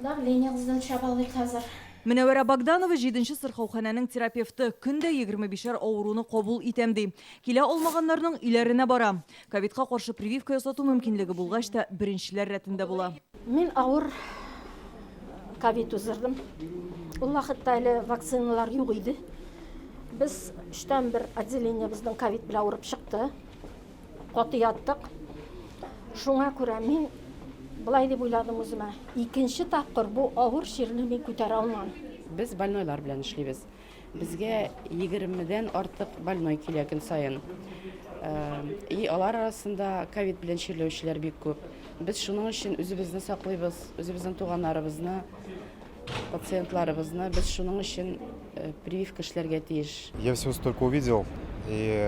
Давлениегызны үлчәп алыйк хәзер. Мөнәвәрә Богданова җиденче сырхауханәнең терапевты. Көн дә 25 әр авыруны кабул итәм, ди. Килә алмаганнарның өйләренә бара. Ковидка каршы прививка ясату мөмкинлеге булгач та, беренчеләр рәтендә була. Мин авыр ковид уздырдым. Ул вакытта әле вакциналар юк иде. Без өчтән бер отделениебезнең ковид белән авырып чыкты. Каты яттык. Шуңа күрә мин болай дип уйладым үземә, икенче тапкыр бу авыр чирне мин күтәрә алмам. Без больнойлар белән эшлибез. Безгә егермедән артык больной килә көн саен. И алар арасында ковид белән чирләүчеләр бик күп. Без шуның өчен үзебезне саклыйбыз, үзебезнең туганнарыбызны, пациентларыбызны. Без шуның өчен прививка эшләргә тиеш. Я всего столько увидел и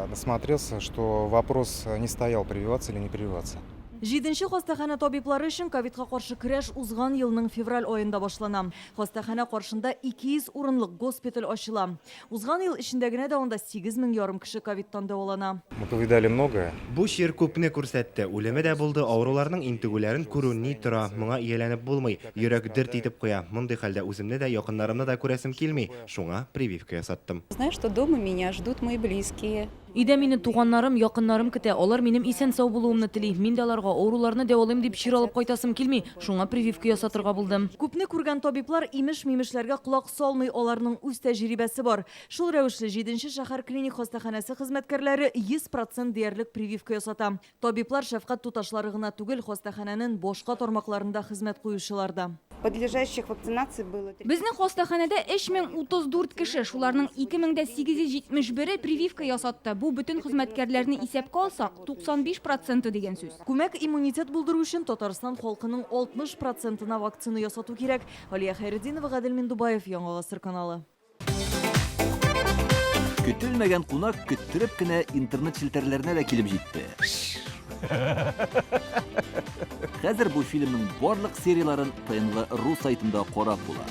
насмотрелся, что вопрос не стоял, прививаться или не прививаться. Җиденче хастаханә табиблары өчен ковидка каршы көрәш узган елның февраль аенда башлана. Хастаханә каршында 200 урынлык госпиталь ачыла. Узган ел эчендә генә дә анда 8 мең ярым кеше ковидтан дәвалана. Мы повидали многое. Бу чир күпне күрсәтте. Үлеме дә булды, авыруларның интегүләрен күрү ни тора, моңа ияләнеп булмый. Йөрәк дерт итеп куя. Мондый хәлдә үземне дә, якыннарымны да күрәсем килми. Шуңа прививка ясаттым. Знаю, что дома меня ждут мои близкие. Өйдә мине туганнарым, якыннарым көтә. Алар минем исән-сау булуымны тели. Мин дә аларга авыруларны дәвалыйм дип чир алып кайтасым килми. Шуңа прививка ясатырга булдым. Күпне күргән табиблар имеш-мимешләргә колак салмый, аларның үз тәҗрибәсе бар. Шул рәвешле, җиденче шәһәр клиник хастаханәсе хезмәткәрләре 100 процент диярлек прививка ясата. Табиблар, шәфкать туташлары гына түгел, хастаханәнен башка тармакларында хезмәт куючылар да. Подлежащих вакцинации было. Безнең хастаханәдә 3034 кеше, шуларның 2871-е прививка ясатты. Бу бөтен хезмәткәрләрне исәпкә алсак, 95 проценты дигән сүз. Күмәк иммунитет булдыру өчен Татарстан халкының 60 процентына вакцина ясату кирәк. Алия Хәйретдинова, Гадел Миндубаев, Яңа Гасыр каналы. Көтелмәгән кунак көттереп кенә интернет челтәрләренә дә килеп җитте. Хәзер бу фильмның барлык серияләрен ТНВ ру сайтында карап була.